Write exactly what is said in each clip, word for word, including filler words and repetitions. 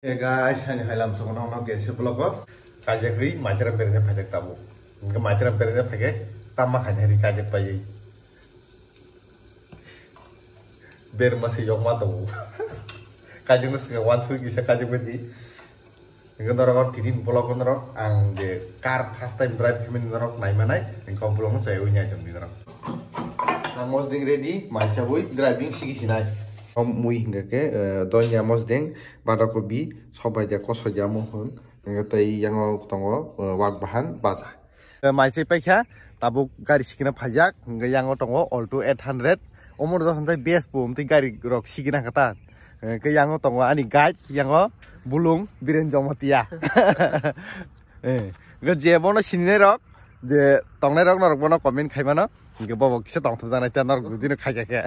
Hey guys, ani hai lam sokno no ke se vlog o kaijak ri maitram berene phajak tabu. Hingke maitram berene phage tamma khaina ri kaijak pai. Berma se yok ma tabu. Kaijak no se wan sui kisa kaijak bai di. Hingke norok o tini vlog o norok ang je car first time drive khe mani norok nai manai. Hingke o vlog no chayui nai tong di norok. Ang mosdeng ready, mai chabui driving sigi sinai. Om mui hingke ke, eh, donya mosdeng, badakobi, sobai de kosoi de amo hwn. Hingke tei yango tongo, eh, wak bahan baja. Eh, mai se paikha, tabuk gari sikina phaijak, hingke yango tongo Alto eight hundred. Omo rwjak santai best bo, omtwi gari rok sikina kha ta. Hingke yango tongo ani guide, yango bulung Biren Jomotia. Eh, hingke je bono sininai rok, je tongnai rok norok bono comment khai mano. Hingke bobo kisa tongthok janai ta norok dino khai kha khe.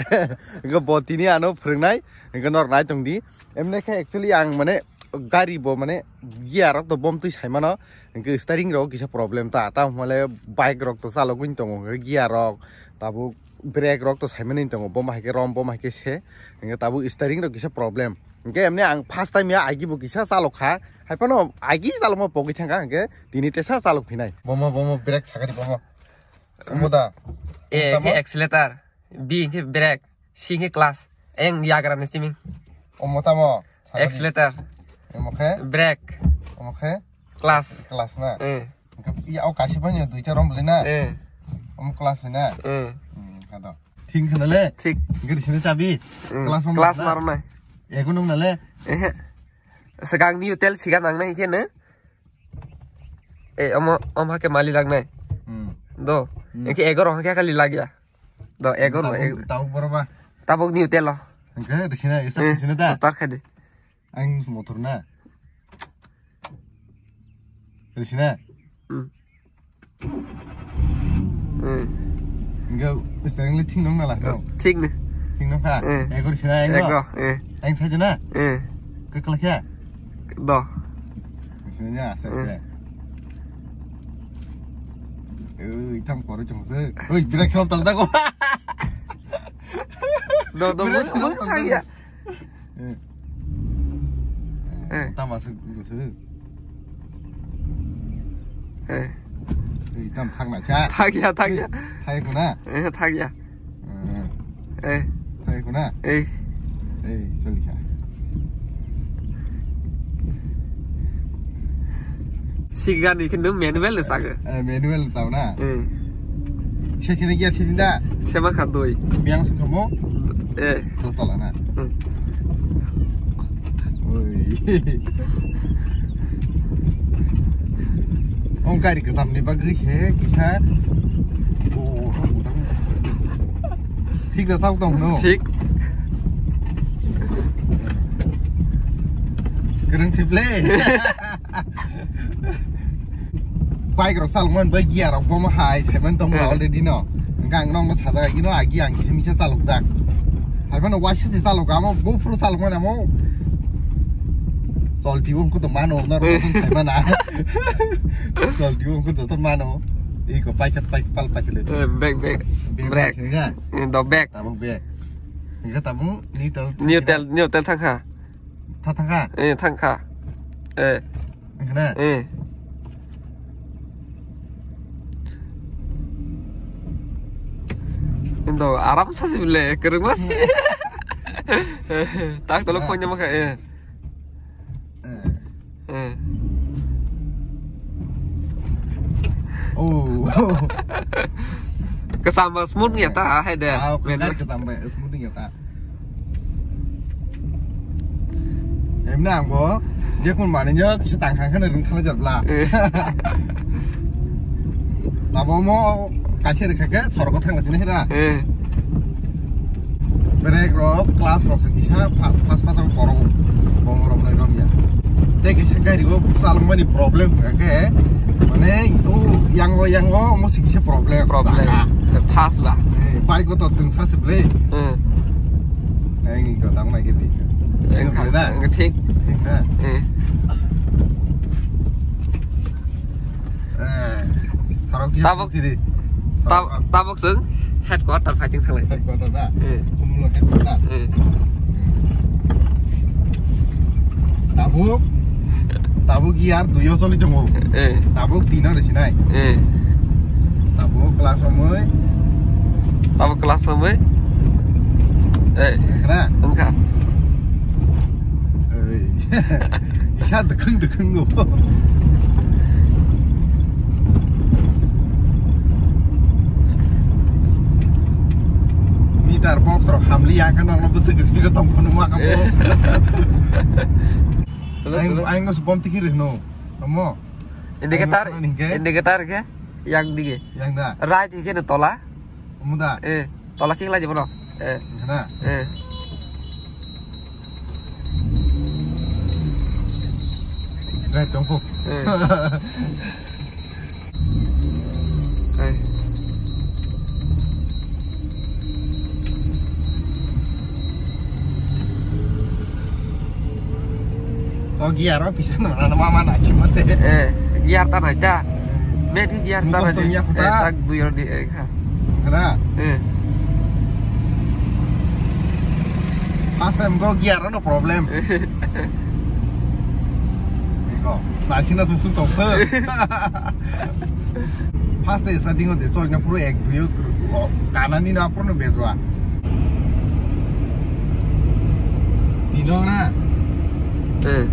Hingke bo tini ano phwrwngnai, hingke norok nai tong di. Emne khe actually ang mane gari bo mane gear rok to bomtwi sai mano. Hingke steering rok kisa problem ta. Ta hwnle bike rok to chalogwi tongo, hingke gear rok tabuk brake rok to sai mani tongo. Bom hai khe rom, bom hai khe se. Hingke tabuk steering rok kisa problem. Hingke emne ang first time ya agi bo kisa chalok kha. Hai phano agi chalokma pogwi thangkha, hingke tini tesa chalok phinai. Bomo, bomo, brake sakari bomo. Omo da? A, tamo? Hingke accelerator. B, hingke brake. C, hingke clutch. Eng yagra ni siming. Omo tamo? Sakari. Accelerator. Omo khe? Brake. Omo khe? Clutch. Clutch na? Eh. Hingke ya o kasi bani duita rom beli na? Eh. Omo clutch na? Eh. Hmm, kado. Thik khna le? Thik. Gari sini chabi. Hmm. Clutch omo clutch na? Maro nai. Ego nung na le? Eh. Segang ni hotel siga nang nai khe ne? Eh, omo, omo hake mali lagnai. Hmm. Do. Hmm. Eke egoro hake kali lagya. Do, egoro, tabuk, ego. Tabuk boro ba? Tabuk ni hotel lo. Hingke risina, isa risina da? Start khai di. Ang motor na. Risina? Hmm. Eh. Enggak, steering le thik nong nala, no? Thik ne. Thik nong kha? Eh. Ego risina, ego. Ego, eh. Ang saja na? Eh. Kekla kya? Do. Risina, sa, eh, sa. Oi, tam koro chong se. Oi, brake sal tal dago. Do, do, brake sal tal dago. Eh. Eh. Tama se, se. Eh. Eh, tam thak na cha. Thak ya, thak ya. Eh, thak ko na. Eh, thak ya. Eh. Eh. Thai kuna? Eh. Eh, chali kha. Sigani khe nwng manual ni sago. Eh, manual ni sao na? Eh. Sesini gear sesini da? Sema kha doi. Biang sing kamo? Eh. Total na? Eh. Oi. Ong gari kwcham ni bagwi se kisa. Oh, thik da tau tong no. Thik. Kwrwng siple. Bike rok chalokmani bai gear rok bomo hai saiman tong already no. Hwnkhe ang nokno sajak ino agi ang kisa misa chalokjak. Haiphano waisa se chalok amo buphuru chalokmani amo. Cholti bo wngkha to mano norok saimana. Cholti bo wngkha to mano. Iko paikha paikha pal paikha le. Eh, back, back. Brake. Brake. Eh, do brake. Tabuk brake. Hingke tabuk neutral. Neutral, neutral thangkha. Tha thangkha? Eh, thangkha. Eh. Hingke na? Eh. Indo aram sa si bile, kereng masi. Tak tolo konya maka, eh. Eh. Eh. Oh. Kesamba smooth ya ta, hai deh. Ah, oke, kan kesamba smooth ya ta. Emna ang bo, je kun mani nyo, kisa tang khang khana rung thana jat bla. Eh. Tabo mo, kaisa rikha khe, sorok thang sini hira. Eh. Brake rok, clutch rok se kisa fa-, fast fast ang korok. Bom rok nai rom ya. Te kisa gari go chalok mani problem kha khe. Mane, o, yango, yango, mo se kisa problem. Problem. Fast ba. Eh, bike go to teng sa se ble. Hmm. Ang ko tang nai gidi. Ang kha, ang thik. Thik na? Eh. Eh. Tabuk, tab-, tabuk seng headquarter phai ching thanglai. Headquarter da? Eh. Kumulo headquarter. Eh. Tabuk, tabuk gear dui o choli tongo. Eh. Tabuk tin o risi nai. Eh. Tabuk class romoi. Tabuk class romoi. Eh. Khna? Wngkha. Ei. Isa dekheng dekheng go. Meter box rok hamli ya kan, nokno bwswk speed o tong phano ma kamo. Eh. Tolo, tolo. Ang, ang no bom tikhi rihno. Tamo. Indicator, ang no hingke? Indicator ke yang dige. Yang da. Right hingke no tola. Muda. Eh, tola kik lagi bono. Eh. Hingke na? Eh. Right tongpo. Eh. Ai. O gear o kisa no mana mama na si mase. Eh, gear ta nai ta. Met gear ta nai. Mukhos to ya khuta. Eh, tak dui ro di, eh, kha. Kena? Eh. First time go gear no problem. Iko, nasina susu tokhe. First day starting o de, sorry, na puro ek dui o, o, kanani na puro no bezwa. Dino na. Eh.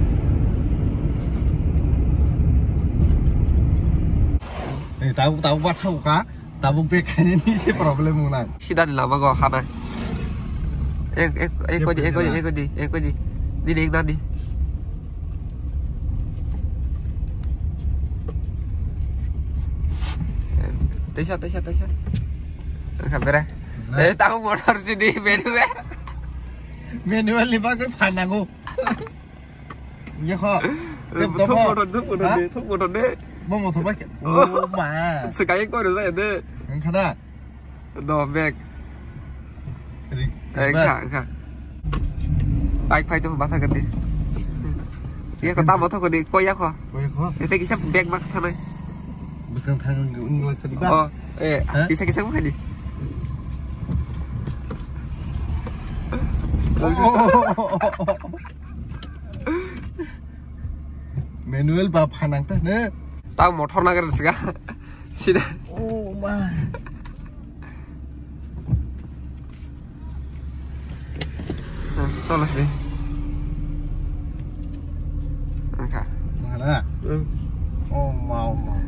Eh, tahu, tahu, tahu ka? Tabuk bag khainani se problem wngnai. Sida ni lama go khana. Ek, ek, ek ko di, ek ko di, ek ko di, ek ko di. Di, di, di. Teisa, teisa, teisa. Kha bere. Eh, tamo motor si di, bere, bere. Manual ni bagwi phanango. Ye kho. Eh, thuk motor, thuk motor de, thuk motor de. Bo motor bai. Oh ma. Sekai ko re de. Engkha da. Do bag. Engkha, engkha. Bike phai to batha gati. Ye ko ta batha ko di, ko ya ko. Ko ya ko. Ete kisa bag mak thanai. Bwskang thang wng lai thani ba? Oh, eh, ha? Kisa kisa bukhai di. Oh. Manual ba phanang ta ne? Tang motor nagar siga. Sida. Oh ma. Cholo sini. Angka. Mana? Hmm. Oh ma, oh ma.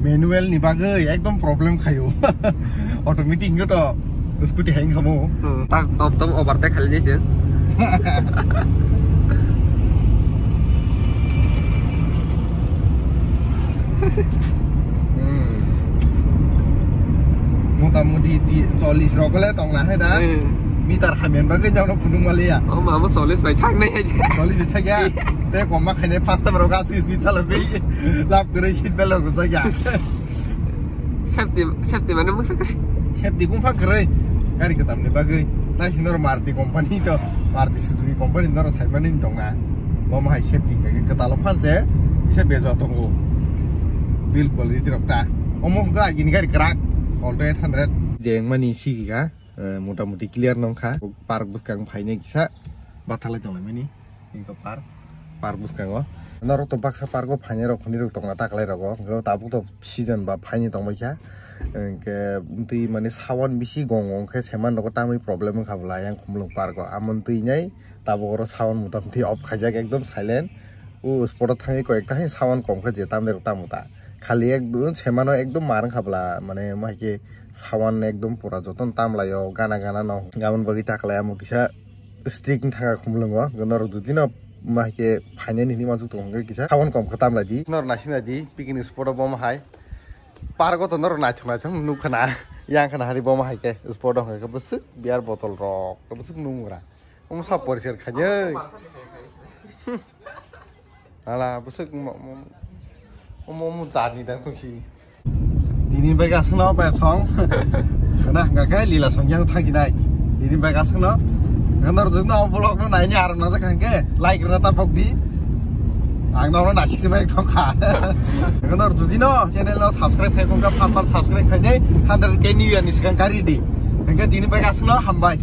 Manual ni bagwi ekdom problem khayo. Automatic hingke to scooty hai kamo. Hmm, tak tom tom overtake khali ni se. Hmm. Mota moti di chollish rok le tong na hai da. Hmm. Meter hamya bagwi jang no phunung maliya. Oh, ma, mo chollish bai thang nai hai. Chollish bai thang ya. Te komma khaine first time rok aswk speed chalogwi lap kwrwi seat belt rok rwjak ya. Safety, safety mane mungsa kwrwi. Safety bumphang kwrwi. Gari kwcham ni bagwi. Tai sini Maruti company to, Maruti Suzuki company norok saimani tongna. Bo hai safety khe kwtal o phan se kisa bejo tongo. Build quality rok ta. Omo hwnkhe agini gari kwrak. Alto eight hundred. Je wngmani sigi kha, eh, mota moti clear nong kha. Park bwskang phainai kisa bathalai tonglaimani. Hingke park, park bwskango. Norok to baksa park o phainai rok khwnwi rok tongna ta kwlai rogo. Hingke tabuk to season ba phainai tongbai kha. Hingke twi mani sawan bisi gong gong khe seman rogo tamwi problem wngkha bwla yang khumlwng park o. Amoni twi nai tabuk oro sawan mota moti off khaijak ekdom silent. O spot o thangwi koi ekta hai sawan kom khe je tamni rok tamo ta. Khali ekdom semano ekdom mar wngkha bwla mane ma hai khe sawan ekdom pura jotono tamlaio gana gana no. Aboni bagwi ta kwlai amo kisa strict wng thangkha khumlwngo, norok jodi no ma hai khe phainani hinwi uansuk tongo hwnkhe kisa sawan kom khe tamlai di. Norok naising nai di, picnic spot o bomo hai. Park o to norok naithok naithok nukha na, yang khana hari bomo hai khe spot o hwnkhe bwswk beer bottle rok, bwswk nungra. Omo sa poriskar khainai. Hala, bwswk mo-, mo-, omo, omo jatni dang tongsi. Tini bai gaswkno bai song. Khwna hwnkha khe lila song yang thangsinai. Tini bai gaswkno. Nor jwkno o vlog no naini aro najak hwnkhe like rwna tapok di. Ang nono nasik se bai thongkha. Nor jodi no channel no subscribe khai khongkha, phan phan subscribe khai dei. Hundred K new year ni swkang kari di. Hwnkhe tini bai gaswkno hambai.